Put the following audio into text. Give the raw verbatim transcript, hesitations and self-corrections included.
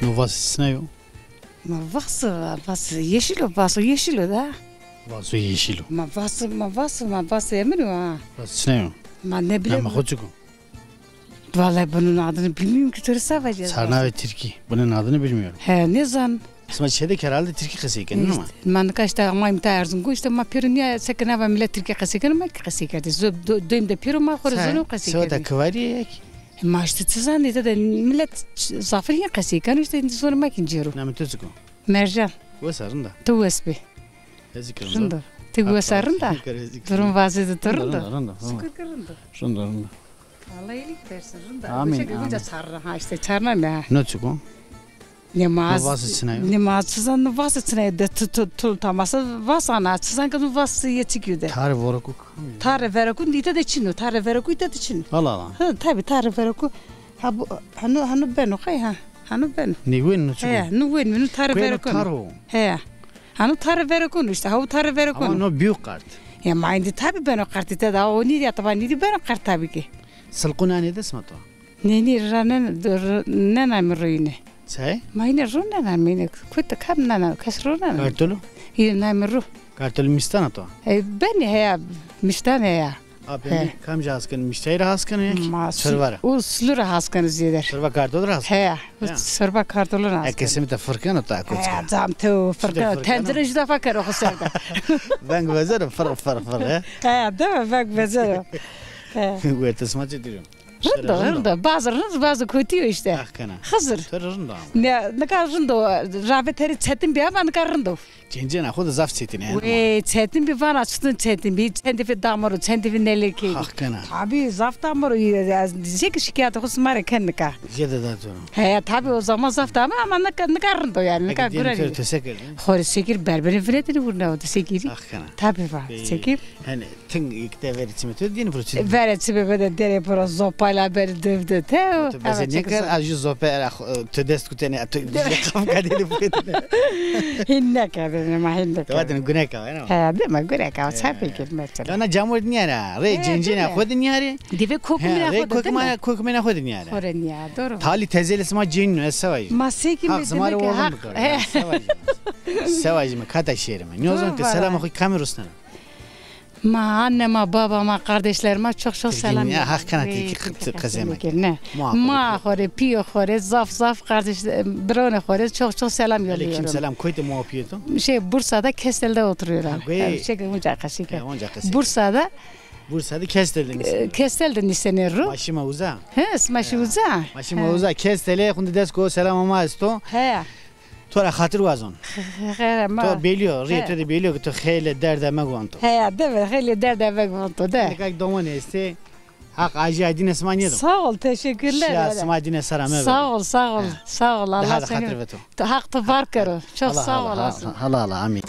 No Vas sina yo? Ma Vas, Vas yeşil o, Vaso yeşil o da. Vaso yeşil o. Ma Vas, ma Vas, ma Vas emin o ha. Vas sina yo? Ma ne bileyim. Ama xo çik o? Vallahi bunun adını bilmiyorum ki, Türkçe var. Sarnavê Tirkî. Bunun adını bilmiyorum. He, ne zan? Sima çede ki herhalde Tirkî qesey kenî ama. Ma nika işte amayîme ta Erzingan, işte ma pêro nîya seke nava millet Tirkî qesey keno, ma kî qesey kerdî. Döym de pêro ma xo rê zono qesey kerdî. Seweta kivarîye ya kî. E, ma işte çi zanî, îta de millet zafir hîn qesey keno, işte zonê ma kî cêro. Namê to çik o? Mercan. Wes a, rind a? Tu wes bî. Ez kî rind a. Rind a. Ti wes a, rind a? Durum vazê de tu rind a? Rind a, rind a. Şukir ki rind a. Rind a, rind a. Allah iyilik versin, rind a. Amîn, amîn. Çarna ha, işte çarna ne? No çik o? Ne ma... No Vas çina yo? Ne ma çi zan, no Vas çina yo de tu, tu, tu tamasa Vas ana, çi zan ki no Vas yê çik yo de. Tarê vereku kam yo? Tarê vereku îta de çin o, tarê vereku îta de çin o. Allah Allah. Ha, tabi tarê vereku. Ha bu, hanu, hanu beno, qey ha. Hanu beno. Nê wen no çik o? He, no wen, no tarê vereku. Tar o. He. Hanu tarê vereku no işte, ha bu tarê vereku no. Ama no bîyo qert. Ya ma îndî tabi beno qert îta de, o nîrî ya, tabi nîrî beno qert tabi ki. Silqû nanê de sima to? Nê, nê, ra ne, ne namê ro yine. Çay? Ma yine ro ne namê yine. Kut kam nana, kes ro nana. Kartolu? Yine namê ro. Kartolu miştana to? E, benî heya, miştan heya. Apê mi kamca has kenê? Miştayî ra has kenê ya kî? Ma çorba ra. O sulu ra has kenê zêder. Çorba kartolu ra has kenê? Heya, çorba kartolu ra has kenê. Eke simîta fir keno ta koçka. Heya, cam to fir keno. Tendire jû defa kero xo ser de. Veng vezeno fir, fir, fir, he? Heya, değil mi? Veng vezeno. He. Wertê sima çi dîyo? Rind o, rind o. Bazı rind, bazı kotî yo işte. Haq kena. Xizir. To rê rind o ama. Ne, nika rind o. Ravê terî çetin bî ama nika rind o. Cêncêna xo de zaf çetin e. Wê, çetin bî, vana çitin çetin bî. Çendî fî dama ro, çendî fî nelê kê. Haq kena. Tabi zaf dama ro. Ez zê ki şikayetê xo sima rê ken nika. Jêde da to ro. He, tabi o zaman zaf dama ama nika, nika rind o yanî. Nika gurerî. To se kerdî? Xo rê se kir, berberî vinetî, vurna o de se kir. Haq kena. Tabi va, se kir. Hani Ting îkte verê çimê to dîn vurçin. Verê çimê mi de derê piro zopayla berî dev de te. To bese nêkerd, a jû zope era, e, to dest kutene, to qafka dêne buketene. Hin nêkerdene, ma hin nêkerdene. Vatene guneka, eno. He, deme guneka, çapê kir mesela. Ya na camur nîyara, rê cêncêna xo de nîyarê. Divê kokimêna xo de, kokimêna xo de nîyarê. Xo rê nîya, doğru. Talî tezelê sima cênîno, ez se vajî. Ma se kî, haq mi sima rê demek ki oğlum haq. Se vajî. Se vajî mi, kata şêrî mi. Nîyozon ki selama xo kamî rusnena. Ma anne ma, baba ma, kardeşler ma çok çok selam yolluyorum. Haq kena, Tirkî qesey meke. Ne. Ma xo rê, pîyê xo rê, zaf zaf kardeş, bironê xo rê çok çok selam yolluyorum. Aleyküm selam. Koyde ma pîyê to? Şey, Bursa'da Kestel'de oturuyorlar. Şey, onca qesey ke. Bursa'da. Bursa'da Kestel'de nîsenê. Kestel'de nîsenê ro. Ma şîme uza. He, sima şî uza. Ma şîme uza. Kestel'e, xunde dest ko, selam ama esto. He. To ra xatir wazon. Xêr ma. To belî yo, rîyê to de belî yo ki to xeylê derde meguvanto. Heya, de be, xeylê derde meguvanto de. Nika kî domanê estê. Haq ajîya dîne sima nêdo. Sağ ol, teşekkürler. Şiya sima dîne sera mebe. Sağ ol, sağ ol. Sağ ol, Allah seni. Haq to var kero. Çok sağ olasın. Hala, hala, amîn.